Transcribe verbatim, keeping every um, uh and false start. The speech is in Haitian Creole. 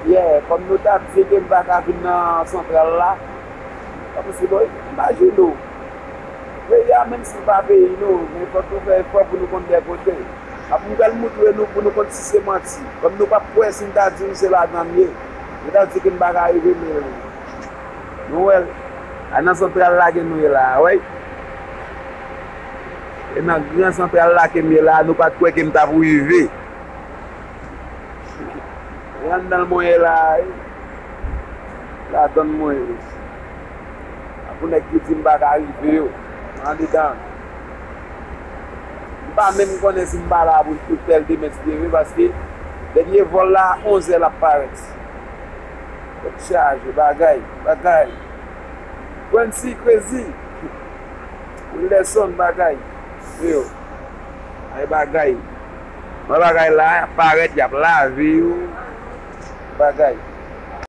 Yeah, kòm nou t ap di ke m pa ka vin nan santral la, kòmsi bon, imajine w. Peyi a, menm si l pa peyi nou, men fòk nou fè efò pou nou konn de kote. Apre m pral moutre nou pou nou konn si se manti. Kòm nou p ap kwè si m ta di nou se ladan m ye, nou t ap di ke m pa ka rive, men nou wè l. A nan santral la ke nou ye la a, wi. E nan gran santral la ke m ye la a, nou pa t kwè ke m t ap rive. E anndan l mwen ye la a, wi. Ladan l mwen ye. A pou nèg ki di m pa ka rive yo. Andedan. M pa menm konnen si m pa la pou, pou tèl demen si Dye vle, paske dènye vòl la, onzè l ap parèt. Tèt chaje, bagay, bagay. Quincy, crazy. Wilderson, bagay. Yo. Ay, bagay. Mwen bagay la, y ap parèt, y ap lave yo. Bagay.